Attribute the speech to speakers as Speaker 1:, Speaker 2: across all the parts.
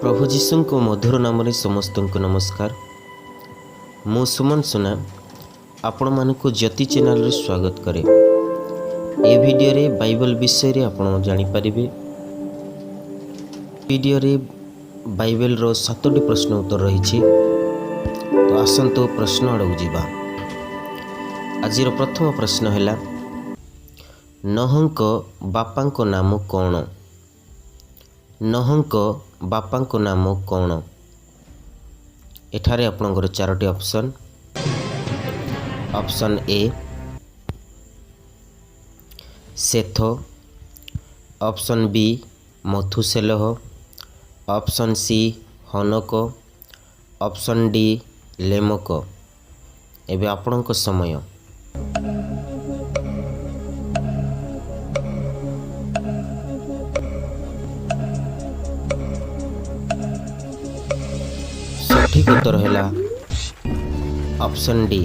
Speaker 1: ପ୍ରଭୁ ଯୀଶୁଙ୍କ ମଧୁର ନାମରେ ସମସ୍ତଙ୍କୁ ନମସ୍କାର। ମୁଁ ସୁମନ ସୁନା ଆପଣମାନଙ୍କୁ ଜ୍ୟୋତି ଚ୍ୟାନେଲରେ ସ୍ୱାଗତ କରେ। ଏ ଭିଡ଼ିଓରେ ବାଇବଲ ବିଷୟରେ ଆପଣ ଜାଣିପାରିବେ। ଭିଡ଼ିଓରେ ବାଇବେଲର ସାତୋଟି ପ୍ରଶ୍ନ ଉତ୍ତର ରହିଛି। ତ ଆସନ୍ତୁ, ପ୍ରଶ୍ନ ଆଡ଼କୁ ଯିବା। ଆଜିର ପ୍ରଥମ ପ୍ରଶ୍ନ ହେଲା, ନୋହଙ୍କ ବାପାଙ୍କ ନାମ କ'ଣ? ନୋହଙ୍କ ବାପାଙ୍କ ନାମ କ'ଣ? ଏଠାରେ ଆପଣଙ୍କର ଚାରୋଟି option. Option A Seth, option B Methuselah, option C Enoch, option D Lamech. ଏବେ ଆପଣଙ୍କ ସମୟ। ସଠିକ୍ ଉତ୍ତର ହେଲା ଅପସନ୍ ଡି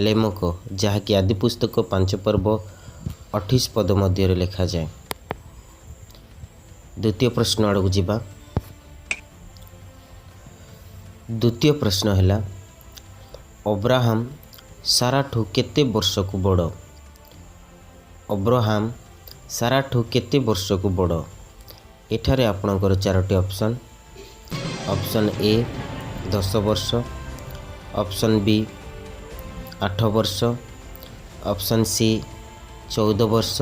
Speaker 1: ଲେମକ, ଯାହାକି ଆଦିପୁସ୍ତକ 5 ପର୍ବ 28 ପଦ ମଧ୍ୟରେ ଲେଖାଯାଏ। ଦ୍ୱିତୀୟ ପ୍ରଶ୍ନ ଆଡ଼କୁ ଯିବା। ଦ୍ୱିତୀୟ ପ୍ରଶ୍ନ ହେଲା, ଅବ୍ରାହମ ସାରାଠୁ କେତେ ବର୍ଷକୁ ବଡ଼? ଅବ୍ରାହମ ସାରାଠୁ କେତେ ବର୍ଷକୁ ବଡ଼? ଏଠାରେ ଆପଣଙ୍କର ଚାରୋଟି ଅପସନ୍। ଅପସନ୍ ଏ 10 ବର୍ଷ, ଅପସନ୍ ବି 8 ବର୍ଷ, ଅପସନ୍ ସି 14 ବର୍ଷ,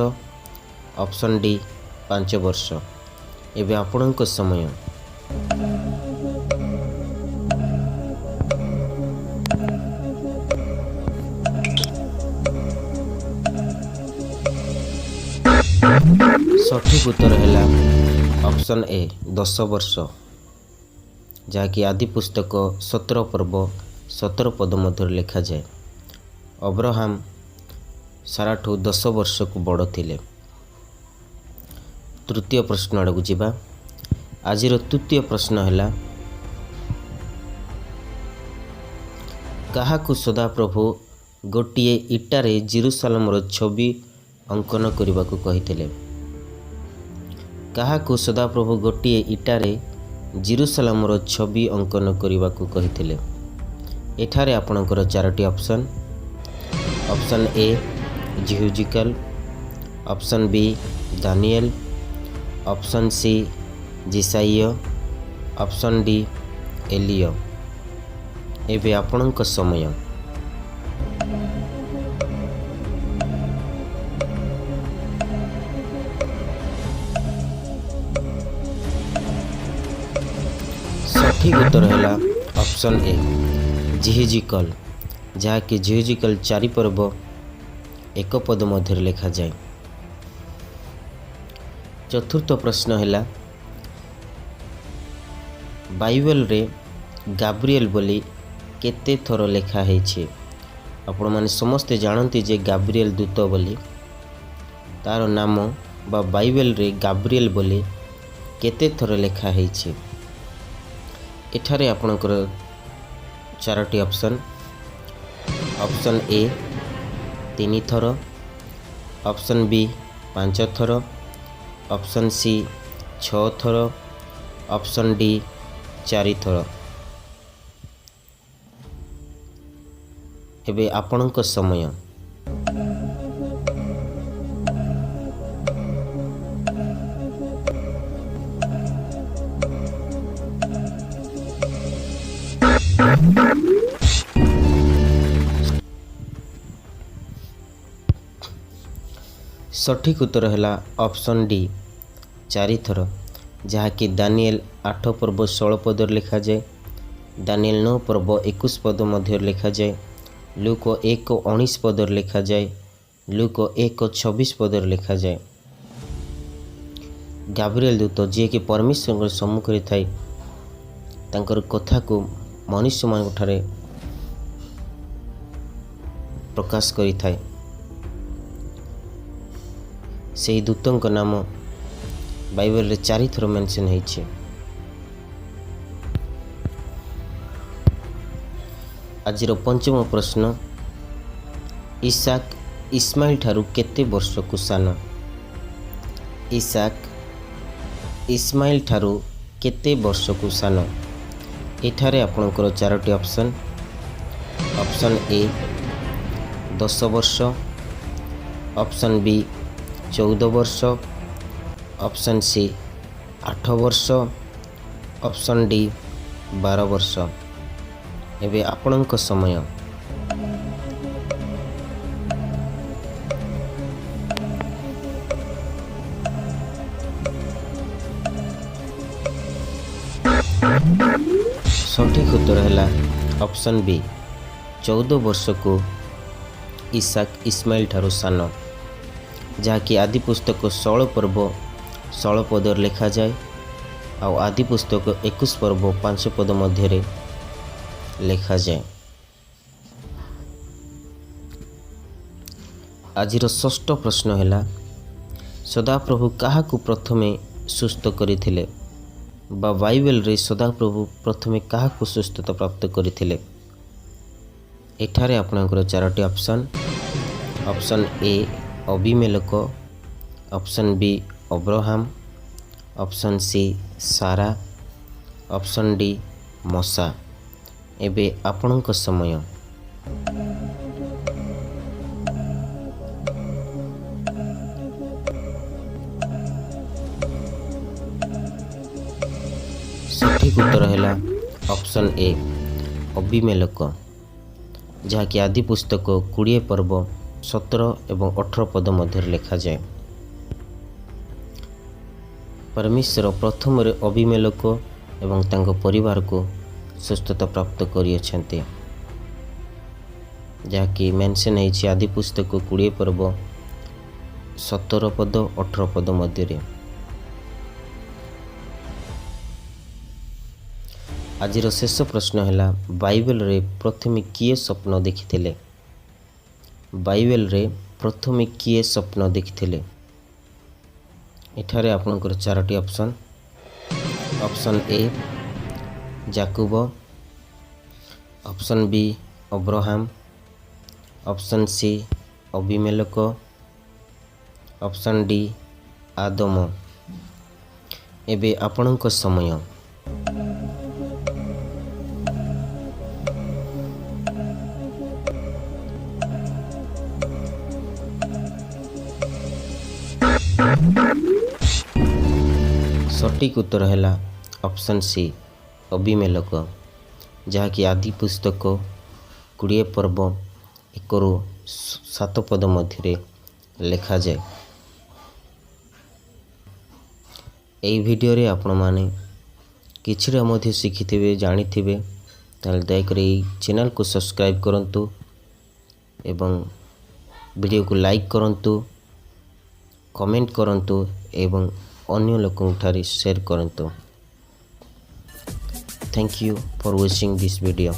Speaker 1: ଅପସନ୍ ଡି 5 ବର୍ଷ। ଏବେ ଆପଣଙ୍କ ସମୟ। ସଠିକ୍ ଉତ୍ତର ହେଲା ଅପସନ୍ ଏ 10 ବର୍ଷ, ଯାହାକି ଆଦି ପୁସ୍ତକ 17 ପର୍ବ 17 ପଦ ମଧ୍ୟରେ ଲେଖାଯାଏ। ଅବ୍ରାହମ ସାରାଠୁ 10 ବର୍ଷକୁ ବଡ଼ ଥିଲେ। ତୃତୀୟ ପ୍ରଶ୍ନ ଆଡ଼କୁ ଯିବା। ଆଜିର ତୃତୀୟ ପ୍ରଶ୍ନ ହେଲା, କାହାକୁ ସଦାପ୍ରଭୁ ଗୋଟିଏ ଇଟାରେ ଜିରୁସାଲମର ଛବି ଅଙ୍କନ କରିବାକୁ କହିଥିଲେ? କାହାକୁ ସଦାପ୍ରଭୁ ଗୋଟିଏ ଇଟାରେ ଜିରୁସାଲମର ଛବି ଅଙ୍କନ କରିବାକୁ କହିଥିଲେ? ଏଠାରେ ଆପଣଙ୍କର ଚାରୋଟି option. Option A Ezekiel, option B Daniel, option C Isaiah, option D Elijah. ଏବେ ଆପଣଙ୍କ ସମୟ। ସଠିକ୍ ଉତ୍ତର ହେଲା ଅପସନ୍ ଏ ଯିହିଜିକଲ, ଯାହାକି ଯିହିଜିକଲ 4 ପର୍ବ 1 ପଦ ମଧ୍ୟରେ ଲେଖାଯାଏ। ଚତୁର୍ଥ ପ୍ରଶ୍ନ ହେଲା, ବାଇବେଲରେ ଗାବ୍ରିଏଲ ବୋଲି କେତେ ଥର ଲେଖା ହେଇଛି? ଆପଣମାନେ ସମସ୍ତେ ଜାଣନ୍ତି ଯେ ଗାବ୍ରିଏଲ ଦୂତ ବୋଲି। ତାର ନାମ ବା ବାଇବେଲରେ ଗାବ୍ରିଏଲ ବୋଲି କେତେ ଥର ଲେଖା ହେଇଛି? ଏଠାରେ ଆପଣଙ୍କର ଚାରୋଟି ଅପସନ୍। ଅପସନ୍ ଏ ତିନି ଥର, ଅପସନ୍ ବି ପାଞ୍ଚ ଥର, ଅପସନ୍ ସି ଛଅ ଥର, ଅପସନ୍ ଡି ଚାରି ଥର। ଏବେ ଆପଣଙ୍କ ସମୟ। ସଠିକ୍ ଉତ୍ତର ହେଲା ଅପସନ୍ ଡି ଚାରିଥର, ଯାହାକି ଦାନିଏଲ 8 ପର୍ବ 16 ପଦରେ ଲେଖାଯାଏ, ଦାନିଏଲ 9 ପର୍ବ 21 ପଦ ମଧ୍ୟରେ ଲେଖାଯାଏ, ଲୁକ 1 19 ପଦରେ ଲେଖାଯାଏ, ଲୁକ 1 26 ପଦରେ ଲେଖାଯାଏ। ଗାବ୍ରିଏଲ ଦୂତ, ଯିଏକି ପରମେଶ୍ୱରଙ୍କ ସମ୍ମୁଖରେ ଥାଇ ତାଙ୍କର କଥାକୁ ମନୁଷ୍ୟମାନଙ୍କ ଠାରେ ପ୍ରକାଶ କରିଥାଏ, ସେହି ଦୂତଙ୍କ ନାମ ବାଇବେଲରେ ଚାରିଥର ମେନସନ୍ ହେଇଛି। ଆଜିର ପଞ୍ଚମ ପ୍ରଶ୍ନ, ଇସାକ ଇସମାଇଲ ଠାରୁ କେତେ ବର୍ଷକୁ ସାନ? ଇସାକ ଇସମାଇଲ ଠାରୁ କେତେ ବର୍ଷକୁ ସାନ? ଏଠାରେ ଆପଣଙ୍କର ଚାରୋଟି ଅପସନ୍। ଅପସନ୍ ଏ 10 ବର୍ଷ, ଅପସନ୍ ବି 14 ବର୍ଷ, ଅପସନ୍ ସି 8 ବର୍ଷ, ଅପସନ୍ ଡି 12 ବର୍ଷ। ଏବେ ଆପଣଙ୍କ ସମୟ। ସଠିକ୍ ଉତ୍ତର ହେଲା ଅପସନ୍ ବି 14 ବର୍ଷକୁ ଇସାକ ଇସ୍ମାଇଲ ଠାରୁ ସାନ, ଯାହାକି ଆଦି ପୁସ୍ତକ 16 ପର୍ବ 16 ପଦରେ ଲେଖାଯାଏ ଆଉ ଆଦି ପୁସ୍ତକ 21 ପର୍ବ 5 ପଦ ମଧ୍ୟରେ ଲେଖାଯାଏ। ଆଜିର ଷଷ୍ଠ ପ୍ରଶ୍ନ ହେଲା, ସଦାପ୍ରଭୁ କାହାକୁ ପ୍ରଥମେ ସୁସ୍ଥ କରିଥିଲେ ବା ବାଇବେଲରେ ସଦାପ୍ରଭୁ ପ୍ରଥମେ କାହାକୁ ସୁସ୍ଥତା ପ୍ରାପ୍ତ କରିଥିଲେ? ଏଠାରେ ଆପଣଙ୍କର ଚାରୋଟି option. Option A Abimelech, option B Abraham, option C Sarah, option D Moses. ଏବେ ଆପଣଙ୍କ ସମୟ। ସଠିକ୍ ଉତ୍ତର ହେଲା ଅପସନ୍ ଏ ଅବିମେଲକ, ଯାହାକି ଆଦି ପୁସ୍ତକ 20 ପର୍ବ 17 ଏବଂ 18 ପଦ ମଧ୍ୟରେ ଲେଖାଯାଏ। ପରମେଶ୍ୱର ପ୍ରଥମରେ ଅବିମେଲକ ଏବଂ ତାଙ୍କ ପରିବାରକୁ ସୁସ୍ଥତା ପ୍ରାପ୍ତ କରିଅଛନ୍ତି, ଯାହାକି ମେନସନ୍ ହେଇଛି ଆଦି ପୁସ୍ତକ 20 ପର୍ବ 17 ପଦ 18 ପଦ ମଧ୍ୟରେ। ଆଜିର ଶେଷ ପ୍ରଶ୍ନ ହେଲା, ବାଇବେଲରେ ପ୍ରଥମେ କିଏ ସ୍ୱପ୍ନ ଦେଖିଥିଲେ? ବାଇବେଲରେ ପ୍ରଥମେ କିଏ ସ୍ୱପ୍ନ ଦେଖିଥିଲେ? ଏଠାରେ ଆପଣଙ୍କର ଚାରୋଟି option. Option A Jacob, option B Abraham, option C Abimelech, option D Adam. ଏବେ ଆପଣଙ୍କ ସମୟ। ସଠିକ୍ ଉତ୍ତର ହେଲା ଅପସନ୍ ସି ଅବିମେଲକ, ଯାହାକି ଆଦି ପୁସ୍ତକ 20 ପର୍ବ 1ରୁ 7 ପଦ ମଧ୍ୟରେ ଲେଖାଯାଏ। ଏହି ଭିଡ଼ିଓରେ ଆପଣମାନେ କିଛିଟା ମଧ୍ୟ ଶିଖିଥିବେ, ଜାଣିଥିବେ, ତାହେଲେ ଦୟାକରି ଏହି ଚ୍ୟାନେଲକୁ ସବସ୍କ୍ରାଇବ୍ କରନ୍ତୁ ଏବଂ ଭିଡ଼ିଓକୁ ଲାଇକ୍ କରନ୍ତୁ, କମେଣ୍ଟ କରନ୍ତୁ ଏବଂ ଅନ୍ୟ ଲୋକଙ୍କ ଠାରେ ସେୟାର କରନ୍ତୁ। Thank you for watching this video.